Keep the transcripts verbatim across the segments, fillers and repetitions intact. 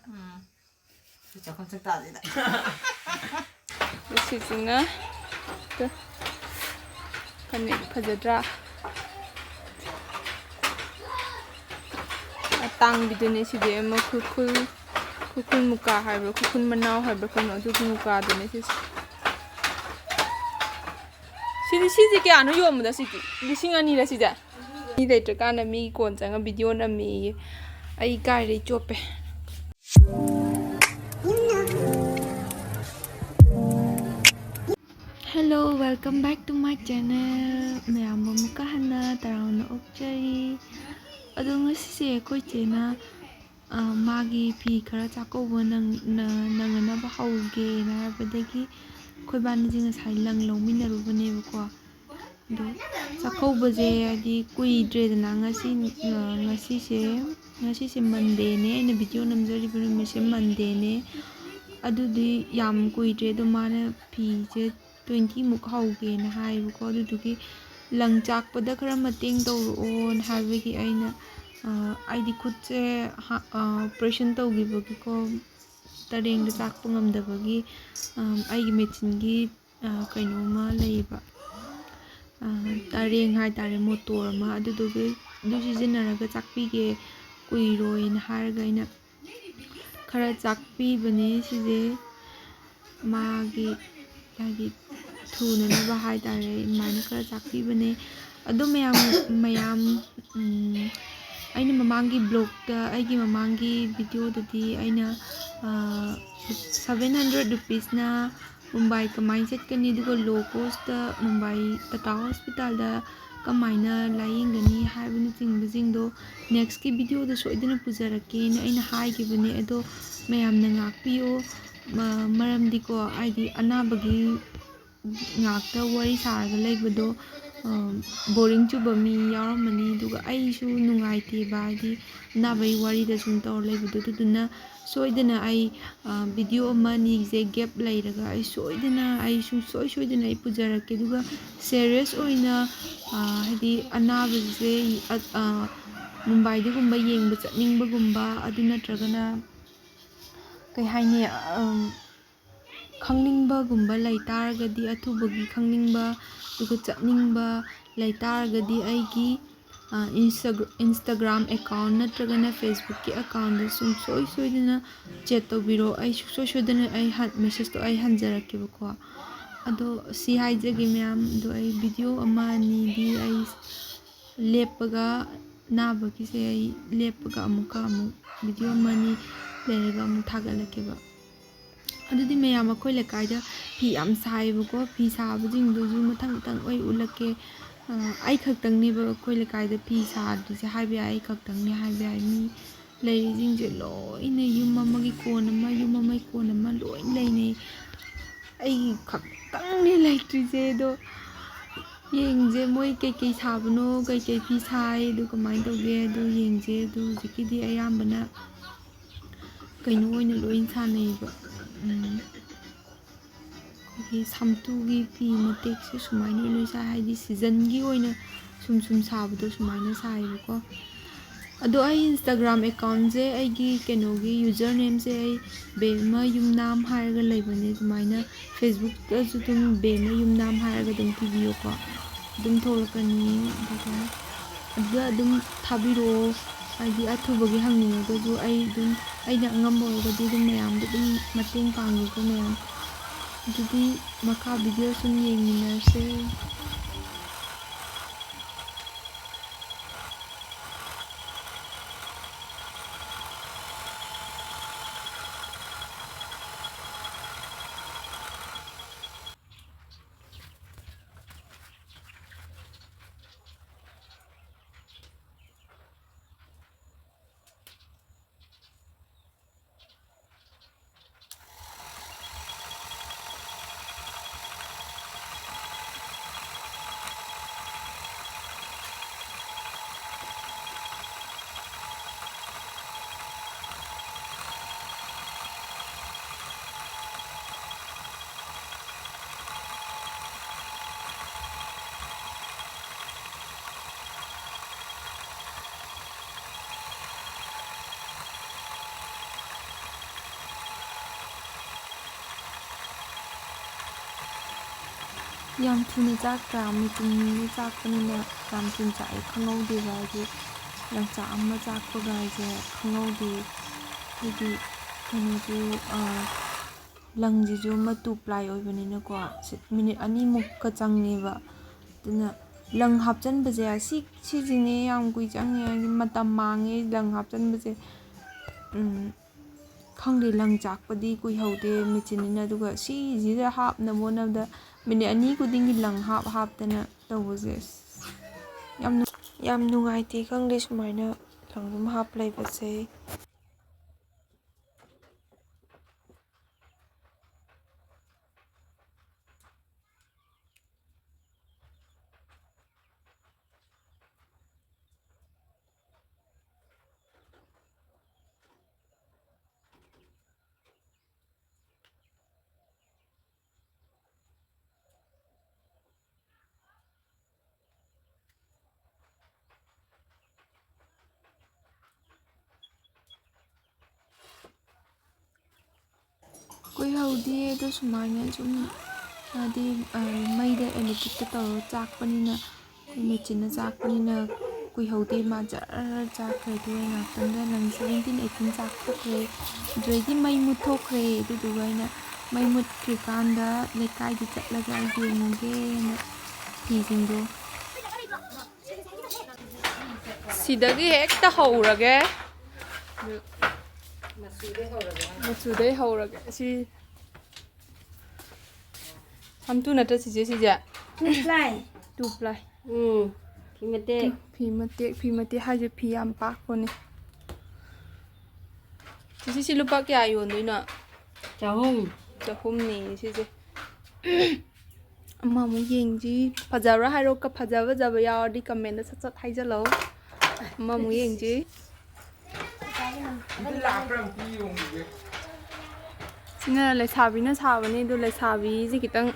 ꯎꯝ꯫ ꯁꯤ ꯆꯥꯛꯈꯨꯝ ꯆꯥꯛꯇꯥꯁꯤꯗ꯫ ꯁꯤꯁꯤꯅ ꯇꯨ, ꯐꯅꯦꯛ ꯐꯖꯗ꯭ꯔꯥ? ꯑꯇꯥꯡꯕꯤꯗꯨꯅꯦ ꯁꯤꯗꯤ, ꯑꯃ ꯈꯨꯔꯈꯨꯜ, ꯈꯨꯔꯈꯨꯜ ꯃꯨꯀꯥ ꯍꯥꯏꯕ꯭ꯔꯥ, ꯈꯨꯔꯈꯨꯜ ꯃꯅꯥꯎ ꯍꯥꯏꯕ꯭ꯔꯥ ꯀꯩꯅꯣ, ꯑꯗꯨꯒꯤ ꯃꯨꯀꯥꯗꯨꯅꯦ ꯁꯤꯁꯦ꯫ ꯁꯤꯗꯤ, ꯁꯤꯁꯦ ꯀꯌꯥꯅꯣ ꯌꯣꯟꯕꯗ? ꯁꯤꯗꯤ ꯂꯤꯁꯤꯡ ꯑꯅꯤꯔ ꯁꯤꯁꯦ? ꯃꯤ ꯂꯩꯇ꯭ꯔꯀꯥꯟꯗ ꯃꯤ ꯀꯣꯟ ꯆꯪꯉ ꯚꯤꯗꯤꯑꯣ ꯅꯝꯃꯦꯌꯦ꯫ ꯑꯩ ꯏꯀꯥꯏꯔꯦ, ꯑꯩ ꯆꯣꯞꯄꯦ꯫ Hello, welcome back to my channel. ꯃꯌꯥꯝꯕꯨ ꯑꯃꯨꯛꯀ ꯍꯟꯅ ꯇꯔꯥꯝꯅ ꯑꯣꯛꯆꯔꯤ꯫ ꯑꯗꯣ ꯉꯁꯤꯁꯦ ꯑꯩꯈꯣꯏ ꯆꯦꯅ, ꯑ, ꯃꯥꯒꯤ ꯐꯤ ꯈꯔ ꯆꯥꯛꯀꯧꯕ ꯅꯪ-, ꯅ-, ꯅꯪꯅꯅꯕ ꯍꯧꯒꯦꯅ ꯍꯥꯏꯕꯗꯒꯤ ꯑꯩꯈꯣꯏ ꯏꯕꯥꯅꯤꯁꯦ ꯉꯁꯥꯏ ꯂꯪ ꯂꯧꯃꯤꯟꯅꯔꯨꯕꯅꯦꯕꯀꯣ꯫ ꯑꯗꯣ ꯆꯥꯛꯀꯧꯕꯁꯦ ꯍꯥꯏꯗꯤ ꯀꯨꯏꯗ꯭ꯔꯦꯗꯅ, ꯉꯁꯤ, ꯑ, ꯉꯁꯤꯁꯦ, ꯉꯁꯤꯁꯦ ꯃꯟꯗꯦꯅꯦ, ꯑꯩꯅ ꯚꯤꯗꯤꯑꯣ ꯅꯝꯖꯔꯤꯕ ꯅꯨꯃꯤꯠꯁꯦ ꯃꯟꯗꯦꯅꯦ꯫ ꯑꯗꯨꯗꯤ ꯌꯥꯝ ꯀꯨꯏꯗ꯭ꯔꯦ꯫ ꯑꯗꯣ ꯃꯥꯅ ꯐꯤꯁꯦ twenty ꯃꯨꯛ ꯍꯧꯒꯦꯅ ꯍꯥꯏꯌꯦꯕꯀꯣ꯫ ꯑꯗꯨꯗꯨꯒꯤ ꯂꯪ ꯆꯥꯛꯄꯗ ꯈꯔ ꯃꯇꯦꯡ ꯇꯧꯔꯛꯑꯣꯅ ꯍꯥꯏꯕꯒꯤ ꯑꯩꯅ, ꯑ, ꯑꯩꯗꯤ ꯈꯨꯠꯁꯦ ꯍꯥ-, ꯑ, operation ꯇꯧꯈꯤꯕꯒꯤꯀꯣ, ꯇꯔꯦꯡꯗ ꯆꯥꯛꯄ ꯉꯝꯗꯕꯒꯤ, ꯑ, ꯑꯩꯒꯤ ꯃꯦꯆꯤꯟꯒꯤ, ꯑ, ꯀꯩꯅꯣꯝꯃ ꯂꯩꯌꯦꯕ, ꯑ, ꯇꯔꯦꯡ ꯍꯥꯏꯇꯥꯔꯦ, ꯃꯣꯇꯣꯔ ꯑꯃ, ꯑꯗꯨꯗꯨꯒꯤ, ꯑꯗꯨ ꯁꯤꯖꯤꯟꯅꯔꯒ ꯆꯥꯛꯄꯤꯒꯦ, ꯀꯨꯏꯔꯣꯏꯅ ꯍꯥꯏꯔꯒ ꯑꯩꯅ ꯈꯔ ꯆꯥꯛꯄꯤꯕꯅꯦ ꯁꯤꯁꯦ꯫ ꯃꯥꯒꯤ ꯍꯥꯏꯗꯤ ꯊꯨꯅꯅꯕ ꯍꯥꯏꯇꯥꯔꯦ, ꯑꯗꯨꯃꯥꯏꯅ ꯈꯔ ꯆꯥꯛꯄꯤꯕꯅꯦ꯫ ꯑꯗꯣ ꯃꯌꯥꯝ, ꯃꯌꯥꯝ, ꯎꯝ, ꯑꯩꯅ ꯃꯃꯥꯡꯒꯤ ꯕ꯭ꯂꯣꯛꯇ, ꯑꯩꯒꯤ ꯃꯃꯥꯡꯒꯤ ꯚꯤꯗꯤꯑꯣꯗꯗꯤ ꯑꯩꯅ, ꯑ, seven hundred rupeesꯅ ꯃꯨꯝꯕꯥꯏ ꯀꯃꯥꯏꯅ ꯆꯠꯀꯅꯤ, ꯑꯗꯨꯒ low costꯇ ꯃꯨꯝꯕꯥꯏ ꯇꯥꯇꯥ ꯍꯣꯁꯄꯤꯇꯥꯜꯗ ꯀꯃꯥꯏꯅ ꯂꯥꯏꯌꯦꯡꯒꯅꯤ ꯍꯥꯏꯕꯅꯆꯤꯡꯕꯁꯤꯡꯗꯣ nextꯀꯤ ꯚꯤꯗꯤꯑꯣꯗ ꯁꯣꯏꯗꯅ ꯄꯨꯖꯔꯛꯀꯦꯅ ꯑꯩꯅ ꯍꯥꯏꯈꯤꯕꯅꯦ꯫ ꯑꯗꯣ ꯃꯌꯥꯝꯅ ꯉꯥꯛꯄꯤꯌꯣ, ꯃ-, ꯃꯔꯝꯗꯤꯀꯣ, ꯍꯥꯏꯗꯤ ꯑꯅꯥꯕꯒꯤ ꯉꯥꯛꯇ ꯋꯥꯔꯤ ꯁꯥꯔꯒ ꯂꯩꯕꯗꯣ, ꯑ, boring ꯆꯨꯕ ꯃꯤ ꯌꯥꯎꯔꯝꯃꯅꯤ, ꯑꯗꯨꯒ ꯑꯩꯁꯨ ꯅꯨꯡꯉꯥꯏꯇꯦꯕ, ꯍꯥꯏꯗꯤ ꯑꯅꯥꯕꯒꯤ ꯋꯥꯔꯤꯗ ꯁꯨꯝ ꯇꯧꯔ ꯂꯩꯕꯗꯣ꯫ ꯑꯗꯨꯗꯨꯅ ꯁꯣꯏꯗꯅ ꯑꯩ, ꯑ, ꯚꯤꯗꯤꯑꯣ ꯑꯃ ꯑꯅꯤꯁꯦ gap ꯂꯩꯔꯒ ꯑꯩ ꯁꯣꯏꯗꯅ, ꯑꯩ ꯁꯨꯡꯁꯣꯏ ꯁꯣꯏꯗꯅ ꯑꯩ ꯄꯨꯖꯔꯛꯀꯦ꯫ ꯑꯗꯨꯒ serious ꯑꯣꯏꯅ, ꯑ, ꯍꯥꯏꯗꯤ ꯑꯅꯥꯕꯁꯦ, ꯑ, ꯑ, ꯃꯨꯝꯕꯥꯏꯗꯒꯨꯝꯕ ꯌꯦꯡꯕ ꯆꯠꯅꯤꯡꯕꯒꯨꯝꯕ, ꯑꯗꯨ ꯅꯠꯇ꯭ꯔꯒꯅ ꯀꯩ ꯍꯥꯏꯅꯤ, ꯈꯪꯅꯤꯡꯕꯒꯨꯝꯕ ꯂꯩ ꯇꯥꯔꯒꯗꯤ, ꯑꯊꯨꯕꯒꯤ ꯈꯪꯅꯤꯡꯕ ꯑꯗꯨꯒ ꯆꯠꯅꯤꯡꯕ ꯂꯩ ꯇꯥꯔꯒꯗꯤ, ꯑꯩꯒꯤ ꯏꯟꯁꯇꯥꯒ꯭ꯔꯥꯝ ꯑꯦꯀꯥꯎꯟ ꯅꯠꯇ꯭ꯔꯒꯅ ꯐꯦꯁꯕꯨꯛꯀꯤ ꯑꯦꯀꯥꯎꯟꯗ ꯁꯨꯡꯁꯣꯏ ꯁꯣꯏꯗꯅ ꯆꯦꯠ ꯇꯧꯕꯤꯔꯣ꯫ ꯑꯩ ꯁꯨꯡꯁꯣꯏ ꯁꯣꯏꯗꯅ ꯑꯩ ꯃꯦꯁꯦꯖꯇꯣ ꯑꯩ ꯍꯟꯖꯔꯛꯀꯦꯕꯀꯣ꯫ ꯑꯗꯣ ꯁꯤ ꯍꯥꯏꯖꯒꯦ ꯃꯌꯥꯝ, ꯑꯗꯣ ꯑꯩ ꯚꯤꯗꯤꯑꯣ ꯑꯃ ꯑꯅꯤꯗꯤ ꯑꯩ ꯂꯦꯞꯄꯒ, ꯑꯅꯥꯕꯒꯤꯁꯦ ꯑꯩ ꯂꯦꯞꯄꯒ ꯑꯃꯨꯛꯀ ꯑꯃꯨꯛ ꯚꯤꯗꯤꯑꯣ ꯑꯃ ꯑꯅꯤ ꯂꯩꯔꯒ ꯑꯃꯨꯛ ꯊꯥꯒꯠꯂꯛꯀꯦꯕ꯫ ꯑꯗꯨꯗꯤ ꯃꯌꯥꯝ, ꯑꯩꯈꯣꯏ ꯂꯩꯀꯥꯏꯗ ꯐꯤ ꯌꯥꯝ ꯁꯥꯏꯌꯦꯕꯀꯣ꯫ ꯐꯤ ꯁꯥꯕꯁꯤꯡꯗꯨꯁꯨ ꯃꯊꯪ ꯃꯊꯪ ꯑꯩ ꯎꯠꯂꯛꯀꯦ꯫ ꯑꯩ ꯈꯛꯇꯪꯅꯦꯕ ꯑꯩꯈꯣꯏ ꯂꯩꯀꯥꯏꯗ ꯐꯤ ꯁꯥꯗ꯭ꯔꯤꯁꯦ ꯍꯥꯏꯕ ꯌꯥꯏ, ꯑꯩ ꯈꯛꯇꯪꯅꯦ ꯍꯥꯏꯕ ꯌꯥꯏ꯫ ꯃꯤ ꯂꯩꯔꯤꯁꯤꯡꯁꯦ ꯂꯣꯏꯅ ꯌꯨꯝ ꯑꯃꯒꯤ ꯀꯣꯟ ꯑꯃ, ꯌꯨꯝ ꯑꯃꯒꯤ ꯀꯣꯟ ꯑꯃ ꯂꯣꯏ ꯂꯩꯅꯩ꯫ ꯑꯩꯒꯤ ꯈꯛꯇꯪꯅꯦ ꯂꯩꯇ꯭ꯔꯤꯁꯦ꯫ ꯑꯗꯣ ꯌꯦꯡꯁꯦ, ꯃꯣꯏ ꯀꯩꯀꯩ ꯁꯥꯕꯅꯣ, ꯀꯩꯀꯩ ꯐꯤ ꯁꯥꯏ, ꯑꯗꯨ ꯀꯃꯥꯏꯅ ꯇꯧꯒꯦ, ꯑꯗꯨ ꯌꯦꯡꯁꯦ꯫ ꯑꯗꯨ ꯍꯧꯖꯤꯛꯀꯤꯗꯤ ꯑꯌꯥꯝꯕꯅ ꯀꯩꯅꯣ ꯑꯣꯏꯅ ꯂꯣꯏ ꯁꯥꯟꯅꯩꯌꯦꯕ꯫ ꯑꯩꯈꯣꯏꯒꯤ ꯁꯥꯝꯇꯨꯒꯤ ꯐꯤ ꯃꯇꯦꯛꯁꯦ ꯁꯨꯃꯥꯏꯅ ꯂꯣꯏ ꯁꯥꯏ, ꯍꯥꯏꯗꯤ ꯁꯤꯖꯟꯒꯤ ꯑꯣꯏꯅ ꯁꯨꯝ ꯁꯨꯝ ꯁꯥꯕꯗꯣ ꯁꯨꯃꯥꯏꯅ ꯁꯥꯏꯌꯦꯕꯀꯣ꯫ ꯑꯗꯣ ꯑꯩ ꯏꯟꯁꯇꯥꯒ꯭ꯔꯥꯝ ꯑꯦꯀꯥꯎꯟꯁꯦ, ꯑꯩꯒꯤ ꯀꯩꯅꯣꯒꯤ ꯌꯨꯖꯔ ꯅꯦꯝꯁꯦ ꯑꯩ ꯕꯦꯝꯃ ꯌꯨꯝꯅꯥꯝ ꯍꯥꯏꯔꯒ ꯂꯩꯕꯅꯦ꯫ ꯑꯗꯨꯃꯥꯏꯅ ꯐꯦꯁꯕꯨꯛꯇꯁꯨ ꯑꯗꯨꯝ ꯕꯦꯝꯃ ꯌꯨꯝꯅꯥꯝ ꯍꯥꯏꯔꯒ ꯑꯗꯨꯝ ꯊꯤꯕꯤꯌꯨꯀꯣ, ꯑꯗꯨꯝ ꯊꯣꯛꯂꯛꯀꯅꯤ꯫ ꯑꯗꯨꯒ ꯑꯗꯨꯗ ꯑꯗꯨꯝ ꯊꯥꯕꯤꯔꯛꯑꯣ꯫ ꯍꯥꯏꯗꯤ ꯑꯊꯨꯕꯒꯤ ꯍꯪꯅꯤꯡꯉꯒꯁꯨ ꯑꯩ ꯑꯗꯨꯝ, ꯑꯩꯅ ꯑꯉꯝꯕ ꯑꯣꯏꯔꯒꯗꯤ ꯑꯗꯨꯝ ꯃꯌꯥꯝꯗ ꯑꯗꯨꯝ ꯃꯇꯦꯡ ꯄꯥꯡꯒꯦꯀꯣ ꯃꯌꯥꯝ꯫ ꯑꯗꯨꯗꯤ ꯃꯈꯥ ꯚꯤꯗꯤꯑꯣ ꯁꯨꯝ ꯌꯦꯡꯃꯤꯟꯅꯔꯁꯦ꯫ ꯌꯥꯝ ꯊꯨꯅ ꯆꯥꯛꯇ꯭ꯔꯥ? ꯃꯦꯆꯤꯟꯅ ꯆꯥꯛꯄꯅꯤꯅ ꯌꯥꯝ ꯊꯨꯅ ꯆꯥꯛꯑꯦ, ꯈꯪꯍꯧꯗꯦꯕ꯫ ꯍꯥꯏꯗꯤ ꯂꯪꯆꯥꯛ ꯑꯃ ꯆꯥꯛꯄꯒ ꯍꯥꯏꯁꯦ ꯈꯪꯍꯧꯗꯦ꯫ ꯍꯥꯏꯗꯤ ꯀꯩꯅꯣꯁꯨ, ꯑ, ꯂꯪꯁꯤꯁꯨ ꯑꯃ ꯇꯨ ꯄ꯭ꯂꯥꯏ ꯑꯣꯏꯕꯅꯤꯅꯀꯣ, ꯁꯤ ꯃꯤꯅꯤꯠ ꯑꯅꯤꯃꯨꯛꯀ ꯆꯪꯉꯦꯕ꯫ ꯑꯗꯨꯅ ꯂꯪ ꯍꯥꯞꯆꯟꯕꯁꯦ ꯁꯤ, ꯁꯤꯁꯤꯅꯦ ꯌꯥꯝ ꯀꯨꯏ ꯆꯪꯉꯦ, ꯍꯥꯏꯗꯤ ꯃꯇꯝ ꯃꯥꯡꯉꯦ ꯂꯪ ꯍꯥꯞꯆꯟꯕꯁꯦ꯫ ꯎꯝ, ꯈꯪꯗꯦ, ꯂꯪ ꯆꯥꯛꯄꯗꯤ ꯀꯨꯏꯍꯧꯗꯦ ꯃꯦꯆꯤꯟꯅꯤꯅ꯫ ꯑꯗꯨꯒ ꯁꯤꯁꯤꯗ ꯍꯥꯞꯅꯕ ꯍꯣꯠꯅꯕꯗ ꯃꯤꯅꯤꯠ ꯑꯅꯤ ꯈꯨꯗꯤꯡꯒꯤ ꯂꯪ ꯍꯥꯞ ꯍꯥꯞꯇꯅ ꯇꯧꯕꯁꯦ, ꯑꯁ, ꯌꯥꯝ ꯅꯨ-, ꯌꯥꯝ ꯅꯨꯡꯉꯥꯏꯇꯦ꯫ ꯈꯪꯗꯦ, ꯁꯨꯃꯥꯏꯅ ꯂꯪ ꯑꯗꯨꯝ ꯍꯥꯞ ꯂꯩꯕꯁꯦ꯫ ꯀꯨꯏꯍꯧꯗꯦ ꯑꯗꯣ ꯁꯨꯃꯥꯏꯅ ꯁꯨꯝ, ꯍꯥꯏꯗꯤ, ꯑ, ꯃꯩꯗ ꯏꯂꯦꯛꯇ꯭ꯔꯤꯛꯇ ꯇꯧꯔꯒ ꯆꯥꯛꯄꯅꯤꯅ, ꯃꯦꯆꯤꯟꯅ ꯆꯥꯛꯄꯅꯤꯅ ꯀꯨꯏꯍꯧꯗꯦ꯫ ꯃꯥ ꯖꯔ ꯆꯥꯛꯈ꯭ꯔꯦ꯫ ꯑꯗꯨꯒ ꯉꯥꯛꯇꯪꯗ ꯂꯪ seventeen eighteen ꯆꯥꯛꯊꯣꯛꯈ꯭ꯔꯦ꯫ ꯑꯗꯨꯗꯩꯗꯤ ꯃꯩ ꯃꯨꯠꯊꯣꯛꯈ꯭ꯔꯦ꯫ ꯑꯗꯨꯗꯨꯒ ꯑꯩꯅ ꯃꯩ ꯃꯨꯠꯈ꯭ꯔꯤꯀꯥꯟꯗ ꯂꯩꯀꯥꯏꯗ ꯆꯠꯂꯒ ꯌꯦꯡꯉꯨꯒꯦꯅ ꯐꯤꯁꯤꯡꯗꯣ ꯁꯤꯗꯒꯤ ꯍꯦꯛꯇ ꯍꯧꯔꯒꯦ꯫ ꯃꯆꯨꯗꯩ ꯍꯧꯔꯒꯦ꯫ ꯃꯆꯨꯗꯩ ꯍꯧꯔꯒꯦ꯫ ꯁꯤ ꯁꯝꯇꯨ ꯅꯠꯇ꯭ꯔ ꯆꯤꯆꯦ ꯁꯤꯁꯦ? Two ply꯫ Two ply꯫ ꯎꯝ꯫ ꯐꯤ ꯃꯇꯦꯛ꯫ ꯐꯤ ꯃꯇꯦꯛ, ꯐꯤ ꯃꯇꯦꯛ ꯍꯥꯏꯁꯦ ꯐꯤ ꯌꯥꯝ ꯄꯥꯛꯄꯅꯦ꯫ ꯆꯤꯆꯦ ꯁꯤ ꯂꯨꯄꯥ ꯀꯌꯥ ꯌꯣꯟꯗꯣꯏꯅꯣ? ꯆꯍꯨꯝ꯫ ꯆꯍꯨꯝꯅꯦ ꯁꯤꯁꯦ꯫ ꯑꯃꯃꯨꯛ ꯌꯦꯡꯁꯤ꯫ ꯐꯖꯕ꯭ꯔꯥ ꯍꯥꯏꯔꯣ, ꯐꯖ ꯐꯖꯕ ꯌꯥꯎꯔꯗꯤ comment ꯁꯠ ꯁꯠ ꯍꯥꯏꯖꯜꯂꯣ꯫ ꯑꯃꯃꯨꯛ ꯌꯦꯡꯁꯤ꯫ ꯁꯤꯅ ꯂꯩꯁꯥꯕꯤꯅ ꯁꯥꯕꯅꯤ, ꯑꯗꯨ ꯂꯩꯁꯥꯕꯤꯁꯤ ꯈꯤꯇꯪ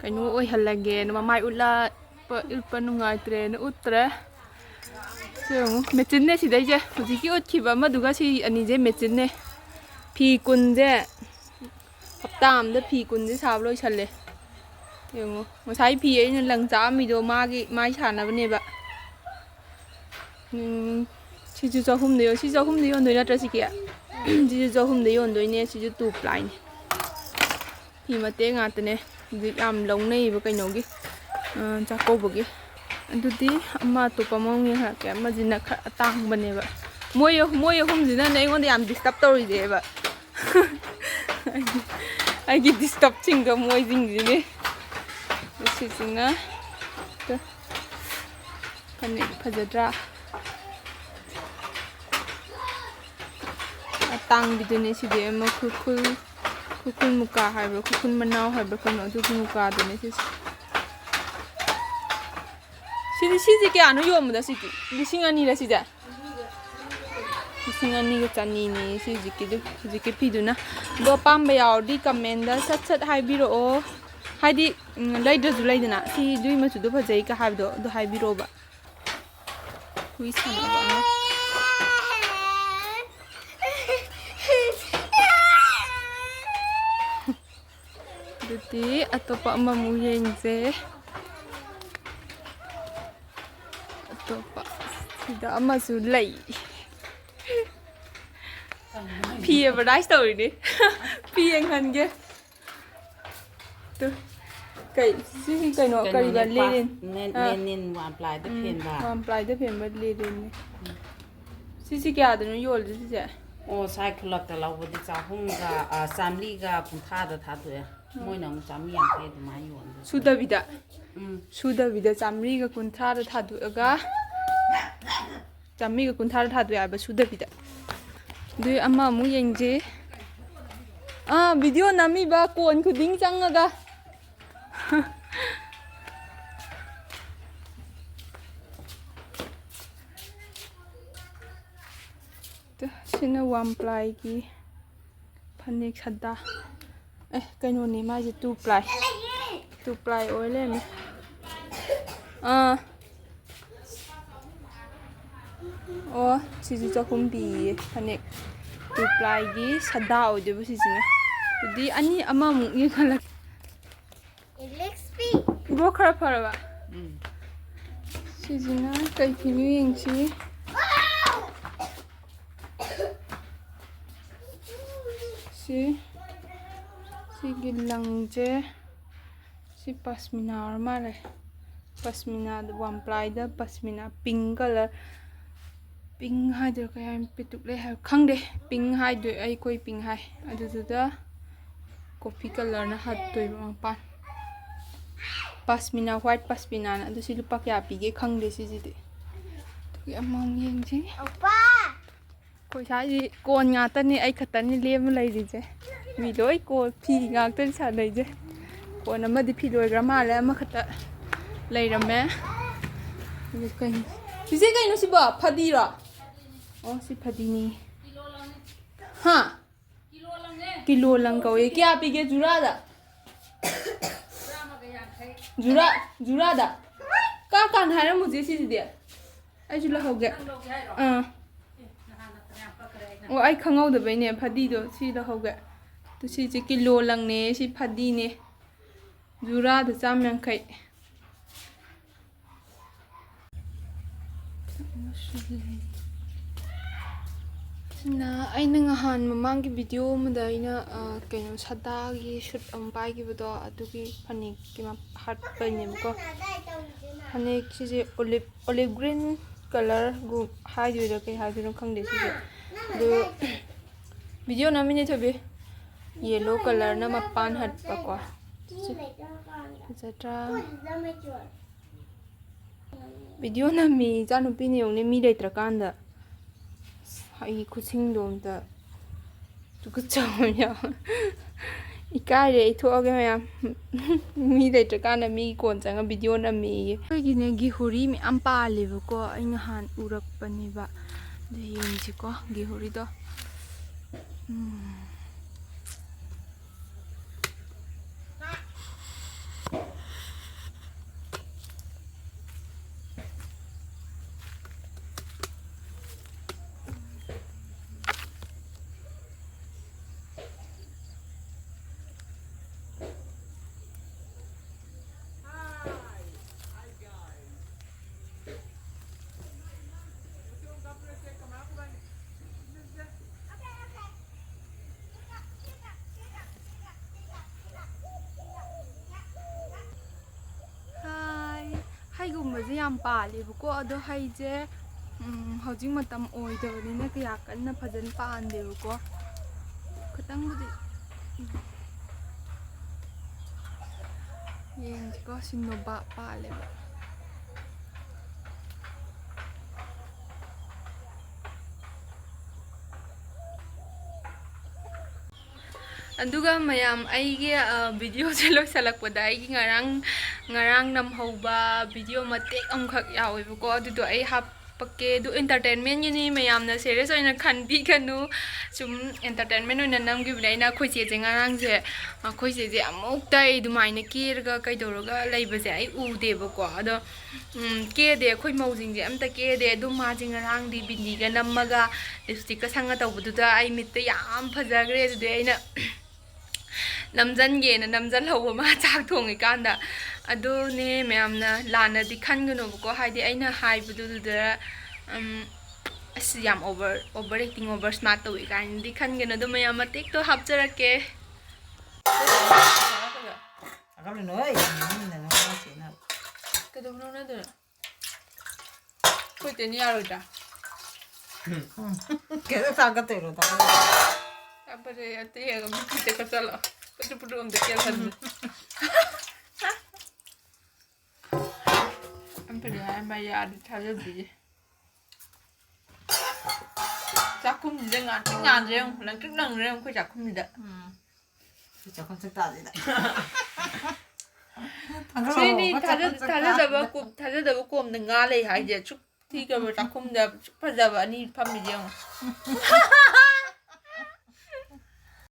ꯀꯩꯅꯣ ꯑꯣꯏꯍꯜꯂꯒꯦꯅ, ꯃꯃꯥꯏ ꯎꯠꯂ-, ꯎꯠꯄ ꯅꯨꯡꯉꯥꯏꯇ꯭ꯔꯦꯅ ꯎꯠꯇ꯭ꯔꯦ꯫ ꯁꯤ ꯌꯦꯡꯉꯨ, ꯃꯦꯆꯤꯟꯅꯦ ꯁꯤꯗꯩꯁꯦ꯫ ꯍꯧꯖꯤꯛꯀꯤ ꯎꯠꯈꯤꯕ ꯑꯃꯗꯨꯒ ꯁꯤ ꯑꯅꯤꯁꯦ ꯃꯦꯆꯤꯟꯅꯦ꯫ ꯐꯤ ꯀꯨꯟꯁꯦ, ꯍꯞꯇꯥ ꯑꯃꯗ ꯐꯤ ꯀꯨꯟꯁꯦ ꯁꯥꯕ ꯂꯣꯏꯁꯜꯂꯦ꯫ ꯌꯦꯡꯉꯣ, ꯉꯁꯥꯏ ꯐꯤ ꯑꯩꯅ ꯂꯪ ꯆꯥꯛꯑꯝꯃꯤꯗꯣ ꯃꯥꯒꯤ, ꯃꯥꯏ ꯁꯥꯟꯅꯕꯅꯦꯕ꯫ ꯎꯝ, ꯁꯤꯁꯨ ꯆꯍꯨꯝꯗ ꯌꯣ-, ꯁꯤ ꯆꯍꯨꯝꯗ ꯌꯣꯟꯗꯣꯏ ꯅꯠꯇ꯭ꯔꯣ ꯁꯤꯒꯤ? ꯁꯤꯁꯨ ꯆꯍꯨꯝꯗ ꯌꯣꯟꯗꯣꯏꯅꯦ, ꯁꯤꯁꯨ two plyꯅꯦ꯫ ꯐꯤ ꯃꯇꯦꯛ ꯉꯥꯛꯇꯅꯦ ꯍꯧꯖꯤꯛ ꯌꯥꯝ ꯂꯧꯅꯩꯌꯦꯕ ꯀꯩꯅꯣꯒꯤ, ꯑ, ꯆꯥꯛꯀꯧꯕꯒꯤ꯫ ꯑꯗꯨꯗꯤ ꯑꯃ ꯑꯇꯣꯞꯄ ꯑꯃ ꯑꯃꯨꯛ ꯌꯦꯡꯍꯜꯂꯛꯀꯦ, ꯑꯃꯁꯤꯅ ꯈꯔ ꯑꯇꯥꯡꯕꯅꯦꯕ꯫ ꯃꯣꯏ, ꯃꯣꯏ ꯑꯍꯨꯝꯁꯤꯅꯅꯦ ꯑꯩꯉꯣꯟꯗ ꯌꯥꯝ disturb ꯇꯧꯔꯤꯁꯦꯕ꯫ ꯑꯩꯒꯤ, ꯑꯩꯒꯤ disturb ꯁꯤꯡꯗꯣ ꯃꯣꯏꯁꯤꯡꯁꯤꯅꯦ꯫ ꯁꯤꯁꯤꯅ, ꯇꯨ, ꯐꯅꯦꯛ ꯐꯖꯗ꯭ꯔꯥ? ꯑꯇꯥꯡꯕꯤꯗꯨꯅꯦ ꯁꯤꯗꯤ, ꯑꯃ ꯈꯨꯔꯈꯨꯜ, ꯈꯨꯔꯈꯨꯜ ꯃꯨꯀꯥ ꯍꯥꯏꯕ꯭ꯔꯥ, ꯈꯨꯔꯈꯨꯜ ꯃꯅꯥꯎ ꯍꯥꯏꯕ꯭ꯔꯥ ꯀꯩꯅꯣ, ꯑꯗꯨꯒꯤ ꯃꯨꯀꯥꯗꯨꯅꯦ ꯁꯤꯁꯦ꯫ ꯁꯤꯗꯤ, ꯁꯤꯁꯦ ꯀꯌꯥꯅꯣ ꯌꯣꯟꯕꯗ ꯁꯤꯗꯤ? ꯂꯤꯁꯤꯡ ꯑꯅꯤꯔ ꯁꯤꯁꯦ? ꯂꯤꯁꯤꯡ ꯑꯅꯤꯒ ꯆꯅꯤꯅꯦ ꯁꯤ ꯍꯧꯖꯤꯛꯀꯤꯗꯨ, ꯍꯧꯖꯤꯛꯀꯤ ꯐꯤꯗꯨꯅ꯫ ꯑꯗꯣ ꯑꯄꯥꯝꯕ ꯌꯥꯎꯔꯗꯤ comment ꯗ ꯁꯠ ꯁꯠ ꯍꯥꯏꯕꯤꯔꯛꯑꯣ꯫ ꯍꯥꯏꯗꯤ, ꯎꯝ, ꯂꯩꯗ꯭ꯔꯁꯨ ꯂꯩꯗꯅ, "ꯁꯤ ꯑꯗꯨꯏ ꯃꯆꯨꯗꯣ ꯐꯖꯩꯒ" ꯍꯥꯏꯕꯗꯣ, ꯑꯗꯨ ꯍꯥꯏꯕꯤꯔꯛꯑꯣꯕ꯫ ꯍꯨꯏ ꯁꯥꯟꯅꯕ ꯑꯉꯥꯡ꯫ ꯑꯗꯨꯗꯤ ꯑꯇꯣꯞꯄ ꯑꯃꯃꯨꯛ ꯌꯦꯡꯁꯦ꯫ ꯑꯇꯣꯞꯄ ꯁꯤꯗ ꯑꯃꯁꯨ ꯂꯩ꯫ ꯐꯤ advertise ꯇꯧꯔꯤꯅꯦ꯫ ꯐꯤ ꯌꯦꯡꯍꯟꯒꯦ꯫ ꯇꯨ꯫ ꯀꯩ, ꯁꯤꯁꯤ ꯀꯩꯅꯣ, ꯀꯩꯅꯣꯅꯦ, ꯀꯔꯤꯕ? ꯄꯥ-, ꯂꯦꯅꯤꯟ꯫ ꯅꯦ-, ꯑꯥ꯫ ꯂꯦꯅꯤꯟ ꯋꯥꯟ ꯄ꯭ꯂꯥꯏꯗ ꯎꯝ, ꯐꯦꯟꯕ꯫ ꯋꯥꯟ ꯄ꯭ꯂꯥꯏꯗ ꯐꯦꯟꯕ ꯂꯦꯅꯤꯟꯅꯦ꯫ ꯎꯝ꯫ ꯁꯤꯁꯤ ꯀꯌꯥꯗꯅꯣ ꯌꯣꯜꯂꯤꯁꯦ ꯆꯤꯆꯦ? ꯑꯣ, ꯁꯥꯏ ꯈꯨꯜꯂꯛꯇ ꯂꯧꯕꯗꯤ ꯆꯍꯨꯝꯒ, ꯑ, ꯆꯥꯝꯃꯔꯤꯒ ꯀꯨꯟꯊ꯭ꯔꯥꯗ ꯊꯥꯗꯣꯛꯑꯦ꯫ ꯎꯝ꯫ ꯃꯣꯏꯅ ꯑꯃꯨꯛ ꯆꯥꯝꯃꯔꯤ ꯌꯥꯡꯈꯩ ꯑꯗꯨꯃꯥꯏꯅ ꯌꯣꯟꯕ꯫ ꯁꯨꯗꯕꯤꯗ? ꯎꯝ꯫ ꯁꯨꯗꯕꯤꯗ ꯆꯥꯝꯃꯔꯤꯒ ꯀꯨꯟꯊ꯭ꯔꯥꯗ ꯊꯥꯗꯣꯛꯑꯒ, ꯆꯥꯝꯃꯔꯤꯒ ꯀꯨꯟꯊ꯭ꯔꯥꯗ ꯊꯥꯗꯣꯛꯑꯦ ꯍꯥꯏꯕ ꯁꯨꯗꯕꯤꯗ꯫ ꯑꯗꯨꯏ ꯑꯃꯃꯨꯛ ꯌꯦꯡꯁꯦ꯫ ꯑꯥ, video ꯅꯝꯃꯤꯕ ꯀꯣꯟ ꯈꯨꯗꯤꯡ ꯆꯪꯉꯒ꯫ ꯇꯨ, ꯁꯤꯅ ꯋꯥꯟ ꯄ꯭ꯂꯥꯏꯒꯤ ꯐꯅꯦꯛ ꯁꯗꯥ꯫ ꯑꯦ, ꯀꯩꯅꯣꯅꯦ ꯃꯥꯏꯁꯦ, two ply꯫ Two ply ꯑꯣꯏ ꯂꯩꯔꯝꯃꯦ꯫ ꯑꯥ꯫ ꯑꯣ, ꯁꯤꯁꯨ ꯆꯍꯨꯝ ꯄꯤꯌꯦ ꯐꯅꯦꯛ꯫ Two plyꯒꯤ ꯁꯗꯥ ꯑꯣꯏꯗꯣꯏꯕ ꯁꯤꯁꯤꯅ꯫ ꯑꯗꯨꯗꯤ ꯑꯅꯤ, ꯑꯃꯃꯨꯛ ꯌꯦꯡꯍꯜꯂꯛꯀꯦ꯫ It looks ꯈꯔ ꯐꯔꯕ? ꯁꯤꯁꯤꯅ ꯀꯩ ꯐꯤꯅꯣ ꯌꯦꯡꯁꯤ꯫ ꯁꯤ, ꯁꯤꯒꯤ ꯂꯪꯁꯦ, ꯁꯤ ꯄꯁꯃꯤꯅꯥ ꯑꯣꯏꯔ ꯃꯥꯜꯂꯦ꯫ ꯄꯁꯃꯤꯅꯥꯗ, ꯋꯥꯟ ꯄ꯭ꯂꯥꯏꯗ ꯄꯁꯃꯤꯅꯥ, pink colour, pink ꯍꯥꯏꯗꯣꯏꯔꯥ ꯀꯩ ꯍꯥꯏ, ꯄꯤꯇꯨꯛ ꯂꯩ ꯍꯥꯏꯕ ꯈꯪꯗꯦ꯫ Pink ꯍꯥꯏꯗꯣꯏ, ꯑꯩꯈꯣꯏ pink ꯍꯥꯏ꯫ ꯑꯗꯨꯗꯨꯗ coffee colourꯅ ꯍꯠꯇꯣꯏꯕ ꯃꯄꯥꯟ꯫ ꯄꯁꯃꯤꯅꯥ, white ꯄꯁꯃꯤꯅꯥꯅ꯫ ꯑꯗꯨ ꯁꯤ ꯂꯨꯄꯥ ꯀꯌꯥ ꯄꯤꯒꯦ ꯈꯪꯗꯦ ꯁꯤꯁꯤꯗꯤ꯫ ꯑꯗꯨꯒꯤ ꯑꯃꯃꯝ ꯌꯦꯡꯁꯤ꯫ ꯑꯩꯈꯣꯏ ꯁ꯭ꯋꯥꯏꯁꯤ ꯀꯣꯟ ꯉꯥꯛꯇꯅꯤ, ꯑꯩ ꯈꯛꯇꯅꯤ ꯂꯦꯝꯃ ꯂꯩꯔꯤꯁꯦ꯫ ꯃꯤ ꯂꯣꯏ ꯀꯣꯟ ꯐꯤ ꯉꯥꯛꯇꯅꯤ ꯁꯥꯟꯅꯩꯁꯦ꯫ ꯀꯣꯟ ꯑꯃꯗꯤ ꯐꯤ ꯂꯣꯏꯈ꯭ꯔ ꯃꯥꯜꯂꯦ, ꯑꯃꯈꯛꯇ ꯂꯩꯔꯝꯃꯦ꯫ ꯑꯗꯨ ꯀꯩꯅꯣ? ꯆꯤꯆꯦ, ꯀꯩꯅꯣ ꯁꯤꯕꯣ? ꯐꯗꯤꯔꯣ? ꯑꯣ, ꯁꯤ ꯐꯗꯤꯅꯤ꯫ ꯍꯥ? ꯀꯤꯂꯣ ꯂꯪ ꯀꯧꯏ꯫ ꯀꯌꯥ ꯄꯤꯒꯦ ꯖꯨꯔꯥꯗ? ꯖꯨꯔꯥ, ꯖꯨꯔꯥꯗ? ꯀꯛ ꯀꯥꯟꯗ ꯍꯥꯏꯔꯝꯃꯨꯁꯦ ꯁꯤꯁꯤꯗꯤ꯫ ꯑꯩꯁꯨ ꯂꯧꯍꯧꯒꯦ꯫ ꯑꯥ꯫ ꯑꯣ, ꯑꯩ ꯈꯪꯍꯧꯗꯕꯩꯅꯦ꯫ ꯐꯗꯤꯗꯣ ꯁꯤ ꯂꯧꯍꯧꯒꯦ꯫ ꯑꯗꯨ ꯁꯤꯁꯦ ꯀꯤꯂꯣ ꯂꯪꯅꯦ, ꯁꯤ ꯐꯗꯤꯅꯦ꯫ ꯖꯨꯔꯥꯗ ꯆꯥꯝ ꯌꯥꯡꯈꯩ꯫ ꯁꯤꯅ ꯑꯩꯅ ꯉꯍꯥꯟ ꯃꯃꯥꯡꯒꯤ video ꯑꯃꯗ ꯑꯩꯅ, ꯑ, ꯀꯩꯅꯣ, ꯁꯗꯥꯒꯤ suit ꯑꯃ ꯄꯥꯏꯈꯤꯕꯗꯣ, ꯑꯗꯨꯒꯤ ꯐꯅꯦꯛꯀꯤ ꯃ-, ꯍꯠꯄꯅꯦꯕꯀꯣ꯫ ꯐꯅꯦꯛ ꯁꯤꯁꯦ olive, olive green colour ꯒꯨ ꯍꯥꯏꯗꯣꯏꯔꯥ ꯀꯩ ꯍꯥꯏꯗꯣꯏꯅꯣ ꯈꯪꯗꯦ ꯁꯤꯁꯦ꯫ ꯑꯗꯨ video ꯅꯝꯃꯤꯅꯦ ꯊꯣꯏꯕꯤ꯫ Yellow colour ꯅ ꯃꯄꯥꯟ ꯍꯠꯄꯀꯣ꯫ ꯐꯖꯗ꯭ꯔꯥ? Video ꯅꯝꯃꯤ ꯏꯆꯥꯅꯨꯄꯤꯅ ꯌꯦꯡꯉꯨꯅꯦ, ꯃꯤ ꯂꯩꯇ꯭ꯔꯀꯥꯟꯗ꯫ ꯑꯩ ꯈꯨꯠꯁꯤꯡꯗꯣ ꯑꯝꯇ ꯇꯨꯀꯠꯆꯕ ꯌꯥꯎ-, ꯏꯀꯥꯏꯔꯦ ꯑꯩ, ꯊꯣꯛꯑꯒꯦ ꯃꯌꯥꯝ꯫ ꯃꯤ ꯂꯩꯇ꯭ꯔꯀꯥꯟꯗ ꯃꯤ ꯀꯣꯟ ꯆꯪꯉ video ꯅꯝꯃꯦꯌꯦ꯫ ꯑꯩꯈꯣꯏꯒꯤꯅꯦ ꯒꯤꯍꯣꯔꯤ ꯃꯌꯥꯝ ꯄꯥꯜꯂꯦꯕꯀꯣ, ꯑꯩ ꯅꯍꯥꯟ ꯎꯔꯛꯄꯅꯦꯕ꯫ ꯑꯗꯨ ꯌꯦꯡꯁꯤꯀꯣ ꯒꯤꯍꯣꯔꯤꯗꯣ꯫ ꯎꯝ꯫ ꯀꯨꯝꯕꯁꯦ ꯌꯥꯝ ꯄꯥꯜꯂꯦꯕꯀꯣ, ꯑꯗꯣ ꯍꯩꯁꯦ, ꯎꯝ, ꯍꯧꯖꯤꯛ ꯃꯇꯝ ꯑꯣꯏꯗꯕꯅꯤꯅ ꯀꯌꯥ ꯀꯟꯅ ꯐꯖꯅ ꯄꯥꯟꯗꯦꯕꯀꯣ꯫ ꯈꯤꯇꯪꯕꯨꯗꯤ, ꯎꯝ, ꯌꯦꯡꯁꯤꯀꯣ, ꯁꯤ ꯅꯣꯕꯥꯞ ꯄꯥꯜꯂꯦꯕ꯫ ꯑꯗꯨꯒ ꯃꯌꯥꯝ, ꯑꯩꯒꯤ, ꯑ, videoꯁꯦ ꯂꯣꯏꯁꯤꯜꯂꯛꯄꯗ ꯑꯩꯒꯤ ꯉꯔꯥꯡ, ꯉꯔꯥꯡ ꯅꯝꯍꯧꯕ video ꯃꯇꯦꯛ ꯑꯃꯈꯛ ꯌꯥꯎꯋꯦꯕꯀꯣ, ꯑꯗꯨꯗꯣ ꯑꯩ ꯍꯥꯞꯄꯛꯀꯦ꯫ ꯑꯗꯨ entertainmentꯒꯤꯅꯤ, ꯃꯌꯥꯝꯅ serious ꯑꯣꯏꯅ ꯈꯟꯕꯤꯒꯅꯨ꯫ ꯁꯨꯝ entertainment ꯑꯣꯏꯅ ꯅꯝꯈꯤꯕꯅꯦ ꯑꯩꯅ꯫ ꯑꯩꯈꯣꯏ ꯆꯦꯁꯦ ꯉꯔꯥꯡꯁꯦ, ꯑꯩꯈꯣꯏ ꯆꯦꯁꯦ ꯑꯃꯨꯛꯇ ꯑꯩ ꯑꯗꯨꯃꯥꯏꯅ ꯀꯦꯔꯒ ꯀꯩꯗꯧꯔꯒ ꯂꯩꯕꯁꯦ ꯑꯩ ꯎꯗꯦꯕꯀꯣ꯫ ꯑꯗꯣ ꯎꯝ, ꯀꯦꯗꯦ, ꯑꯩꯈꯣꯏ ꯃꯧꯁꯤꯡꯁꯦ ꯑꯝꯇ ꯀꯦꯗꯦ꯫ ꯑꯗꯨꯝ ꯃꯥꯁꯦ ꯉꯔꯥꯡꯗꯤ ꯕꯤꯟꯗꯤꯒ ꯅꯝꯃꯒ, lipstickꯀ ꯁꯪꯉ ꯇꯧꯕꯗꯨꯗ ꯑꯩ ꯃꯤꯠꯇ ꯌꯥꯝ ꯐꯖꯈ꯭ꯔꯦ꯫ ꯑꯗꯨꯗꯤ ꯑꯩꯅ ꯅꯝꯖꯟꯒꯦꯅ ꯅꯝꯖꯜꯍꯧꯕ, ꯃꯥ ꯆꯥꯛ ꯊꯣꯡꯉꯤꯀꯥꯟꯗ꯫ ꯑꯗꯨꯅꯦ, ꯃꯌꯥꯝꯅ ꯂꯥꯟꯅꯗꯤ ꯈꯟꯒꯅꯨꯕꯀꯣ, ꯍꯥꯏꯗꯤ ꯑꯩꯅ ꯍꯥꯏꯕꯗꯨꯗ, ꯎꯝ, ꯑꯁ, ꯌꯥꯝ over, over acting, over smart ꯇꯧꯋꯤ ꯀꯥꯏꯅꯗꯤ ꯈꯟꯒꯅꯨ꯫ ꯑꯗꯨ ꯃꯌꯥꯝ ꯃꯇꯦꯛꯇꯣ ꯍꯥꯞꯆꯔꯛꯀꯦ꯫ ꯆꯥꯒꯠꯂꯨꯅꯨ, ꯍꯩ, ꯌꯥꯝ ꯅꯣꯛꯅꯤꯡꯗꯅ ꯃꯥ ꯁꯤꯅ꯫ ꯀꯩꯗꯧꯕꯅꯣ ꯅꯪꯗꯨꯅ? ꯑꯩꯈꯣꯏ ꯆꯦꯅ ꯌꯥꯔꯣꯏꯗ꯭ꯔꯥ? ꯎꯝ꯫ ꯀꯩꯗꯧ ꯆꯥꯒꯠꯇꯣꯏꯅꯣ, ꯇꯥꯃꯣ? ꯌꯥꯝ ꯐꯖꯩ, ꯑꯇꯩ ꯌꯦꯡꯉꯒ ꯃꯤꯠꯇ ꯀꯠꯆꯜꯂꯣ꯫ ꯄꯨꯇꯨ ꯄꯨꯇꯨ ꯑꯝꯇ ꯀꯦꯜꯍꯟ꯫ ꯎꯝ꯫ ꯌꯥꯝ ꯐꯖꯩ ꯍꯥꯏꯔꯝꯕ ꯌꯥꯔꯗꯤ ꯊꯥꯖꯗꯤꯌꯦ꯫ ꯆꯥꯛꯈꯨꯝꯁꯤꯗ ꯉꯥꯟꯇ꯭ꯔꯤꯛ ꯉꯥꯟꯗ꯭ꯔꯦ ꯌꯦꯡꯉꯨ, ꯂꯪꯇ꯭ꯔꯤꯛ ꯂꯪꯗ꯭ꯔꯦ ꯌꯦꯡꯉꯨ ꯑꯩꯈꯣꯏ ꯆꯥꯛꯈꯨꯝꯁꯤꯗ꯫ ꯎꯝ꯫ ꯑꯩꯈꯣꯏ ꯆꯥꯛꯈꯨꯝ ꯁꯛꯇꯥꯁꯤꯗ꯫ ꯁꯤꯅꯤ ꯊꯥꯡꯒꯠꯂꯛꯑꯣ, ꯊꯥꯖ-, ꯆꯥꯛꯈꯨꯝ ꯁꯛꯇꯥꯁꯤꯗ꯫ ꯊꯥꯖꯗꯕ ꯀꯣ-, ꯊꯥꯖꯗꯕ ꯀꯣꯝꯗ ꯉꯥ ꯂꯩ ꯍꯥꯏꯁꯦ꯫ ꯁꯨꯛ ꯊꯤꯈ꯭ꯔꯕ ꯆꯥꯛꯈꯨꯝꯗ ꯁꯨꯛ ꯐꯖꯕ ꯑꯅꯤ ꯐꯝꯃꯤꯁꯦ ꯌꯦꯡꯉꯨ꯫